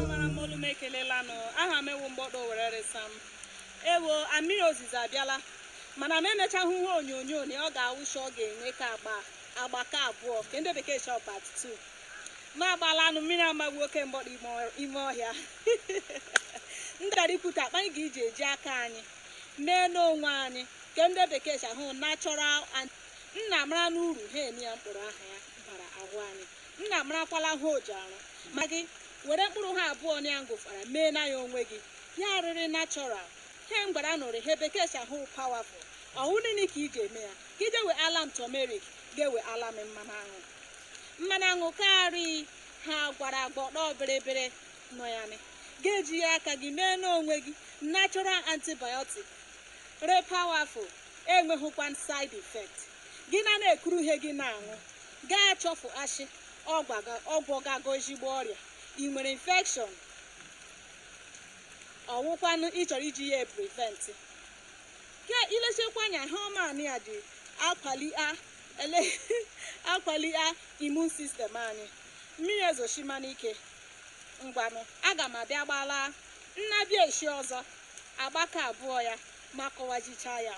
Mara m olu m ekelelanụ. Aha m ewu Mgbọdọ Owerere Sam. Ewo, mmiri ozizo abịala, mana m emechahụ ihe onyonyo na ọ ga-awụcha. Ọ ga-enwe ka agba agbaka abụọ nke ndị bekee chọ part 2. Ma agbalanụ mmiri amagbu oke mgbọdọ ime ọhịa. Ndị bịara ikwute akpa anyị ga-eji eji aka anyị mee n'onwe anyị nke ndị bekee chahụ natural. Nna mara n'uru ha eni ya, mkpụrụ aha ya bara ahụ anyị. Nna marakwala ha o ji arụ ma gị were mkpụrụ ha abụọ na ya ngụfara mee na ya onwe gị ya rịrị natural. He mgbara nụrụ he bekee chahụ powerful. Ọhụ niile ka iji eme ya, ka ije we alam turmeric, ga-ewe alam mmanụ aṅụ. Mmanụ aṅụ karị ha gwara agba ọkpọ bịrịbịrị nọ ya nị ga-eji ya aka gị mee n'onwe gị natural antibiotic re powerful, enweghịkwa side effect. Gị na na-ekuru ihe gị na-aṅụ gaa chọfụ ashị ọgwọgago ezigbo ọrịa ị nwere, infection ọwụkwanụ ị chọrọ iji ya prevent ke ilechekwa anya ha ọma ya ji akwali a ele akwali a immune system anyị. Mmiri ezochimana ike. Ngwanụ, aga m abịa gbala nnabịa eshi ọzọ agbaka abụọ ya ma kọwajichaa ya.